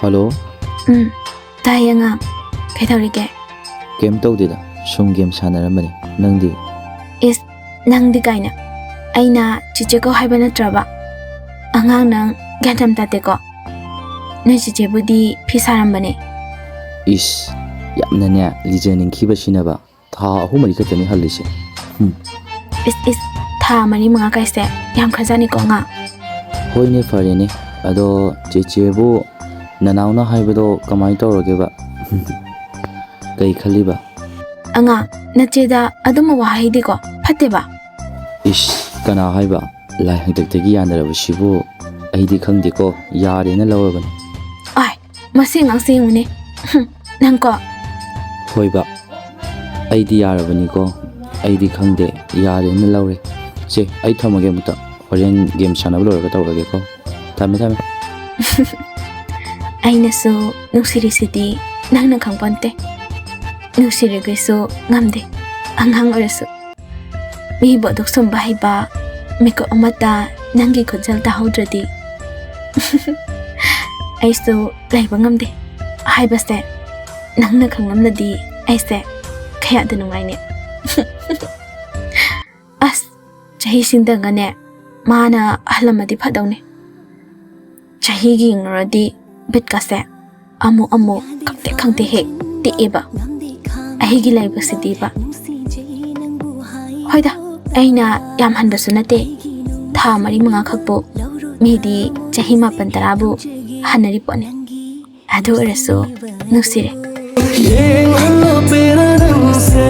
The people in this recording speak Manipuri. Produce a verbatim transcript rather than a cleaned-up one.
ꯍꯜꯂꯣ꯫ ꯎꯝ, ꯇꯥꯏꯌꯦ ꯑꯉꯥꯡ꯫ ꯀꯩꯗꯧꯔꯤꯒꯦ? ꯀꯩꯝ ꯇꯧꯗꯦꯗ, ꯁꯨꯝ ꯒꯦꯝ ꯁꯥꯟꯅꯔꯝꯕꯅꯤ꯫ ꯅꯪꯗꯤ? ꯏꯁ, ꯅꯪꯗꯤ ꯀꯥꯏꯅ꯫ ꯑꯩꯅ ꯆꯤꯆꯦ ꯀꯧ ꯍꯥꯏꯕ ꯅꯠꯇ꯭ꯔꯕ? ꯑꯉꯥꯡ, ꯅꯪ ꯒ꯭ꯌꯥꯟ ꯌꯥꯝ ꯇꯥꯗꯦꯀꯣ꯫ ꯅꯣꯏ ꯆꯤꯆꯦꯕꯨꯗꯤ ꯐꯤ ꯁꯥꯔꯝꯕꯅꯦ꯫ ꯏꯁ, ꯌꯥꯝꯅꯅꯦ ꯂꯤꯖꯅꯤꯡꯈꯤꯕ ꯁꯤꯅꯕ꯫ ꯊꯥ ꯑꯍꯨꯝ ꯃꯔꯤ ꯈꯛꯇꯅꯤ ꯍꯜꯂꯤꯁꯦ꯫ ꯎꯝ꯫ ꯏꯁ ꯏꯁ, ꯊꯥ ꯃꯔꯤ ꯃꯉꯥ ꯀꯥꯏꯁꯦ ꯌꯥꯝ ꯈ꯭ꯔꯖꯥꯠꯅꯤꯀꯣ ꯑꯉꯥꯡ꯫ ꯍꯣꯏꯅꯦ, ꯐꯔꯦꯅꯦ꯫ ꯑꯗꯣ ꯆꯦꯆꯦꯕꯨ ꯅꯅꯥꯎꯅ ꯍꯥꯏꯕꯗꯣ ꯀꯃꯥꯏꯅ ꯇꯧꯔꯒꯦꯕ? ꯀꯩ ꯈꯜꯂꯤꯕ? ꯑꯉꯥꯡ, ꯅꯆꯦꯗ ꯑꯗꯨꯝꯕ ꯋꯥꯍꯩꯗꯤꯀꯣ ꯐꯠꯇꯦꯕ꯫ ꯏꯁ, ꯀꯅꯥ ꯍꯥꯏꯕ? ꯂꯥꯏ ꯍꯥꯛꯇꯛꯇꯒꯤ ꯌꯥꯅꯔꯕꯁꯤꯕꯨ ꯑꯩꯗꯤ ꯈꯪꯗꯦꯀꯣ, ꯌꯥꯔꯦꯅ ꯂꯧꯔꯕꯅꯤ꯫ ꯑꯥꯏ, ꯃꯁꯤ ꯑꯉꯥꯡꯁꯦ ꯌꯦꯡꯉꯨꯅꯦ꯫ ꯍꯨꯝ, ꯅꯪꯀꯣ꯫ ꯍꯣꯏꯕ, ꯑꯩꯗꯤ ꯌꯥꯔꯕꯅꯤꯀꯣ꯫ ꯑꯩꯗꯤ ꯈꯪꯗꯦ, ꯌꯥꯔꯦꯅ ꯂꯧꯔꯦ꯫ ꯁꯦ, ꯑꯩ ꯊꯝꯃꯒꯦ ꯑꯃꯨꯛꯇ꯫ ꯍꯣꯔꯦꯟ ꯒꯦꯝ ꯁꯥꯟꯅꯕ ꯂꯣꯏꯔꯒ ꯇꯧꯔꯒꯦꯀꯣ꯫ ꯊꯝꯃꯦ, ꯊꯝꯃꯦ꯫ ꯑꯩꯅꯁꯨ ꯅꯨꯡꯁꯤꯔꯤꯁꯤꯗꯤ ꯅꯪꯅ ꯈꯪꯄꯣꯟꯇꯦ꯫ ꯅꯨꯡꯁꯤꯔꯒꯁꯨ ꯉꯝꯗꯦ, ꯑꯉꯥꯡ ꯑꯣꯏꯔꯁꯨ꯫ ꯃꯤꯕꯨ ꯑꯗꯨꯛ ꯁꯨꯝꯕ ꯍꯩꯕ ꯃꯤꯀꯨꯞ ꯑꯃꯠꯇ ꯅꯪꯒꯤ ꯈꯣꯟꯖꯦꯜ ꯇꯥꯍꯧꯗ꯭ꯔꯗꯤ ꯑꯩꯁꯨ ꯂꯩꯕ ꯉꯝꯗꯦ꯫ ꯍꯥꯏꯕꯁꯦ ꯅꯪꯅ ꯈꯪꯂꯝꯂꯗꯤ ꯑꯩꯁꯦ ꯀꯌꯥꯗ ꯅꯨꯡꯉꯥꯏꯅꯤ꯫ ꯑꯁ, ꯆꯍꯤꯁꯤꯡꯗꯒꯅꯦ ꯃꯥꯅ ꯍꯜꯂꯝꯃꯗꯤ ꯐꯗꯧꯅꯦ꯫ ꯆꯍꯤꯒꯤ ꯌꯦꯡꯅꯨꯔꯗꯤ ꯕꯤꯠꯀꯁꯦ ꯑꯃꯨꯛ ꯑꯃꯨꯛ ꯈꯪꯇꯦꯛ ꯈꯪꯇꯦꯛ ꯍꯦꯛ ꯇꯦꯛꯑꯦꯕ꯫ ꯑꯩꯒꯤ ꯂꯥꯏꯕꯛꯁꯤꯗꯤꯕ꯫ ꯍꯣꯏꯗ, ꯑꯩꯅ ꯌꯥꯝ ꯍꯟꯕꯁꯨ ꯅꯠꯇꯦ꯫ ꯊꯥ ꯃꯔꯤ ꯃꯉꯥ ꯈꯛꯄꯨ꯫ ꯃꯤꯗꯤ ꯆꯍꯤ ꯃꯥꯄꯟ ꯇꯔꯥꯕꯨ ꯍꯟꯅꯔꯤ ꯄꯣꯠꯅꯤ꯫ ꯑꯗꯨ ꯑꯣꯏꯔꯁꯨ ꯅꯨꯡꯁꯤꯔꯦ꯫ ꯌꯦꯡꯍꯜꯂꯣ ꯄꯦꯟꯅ ꯅꯪꯁꯦ,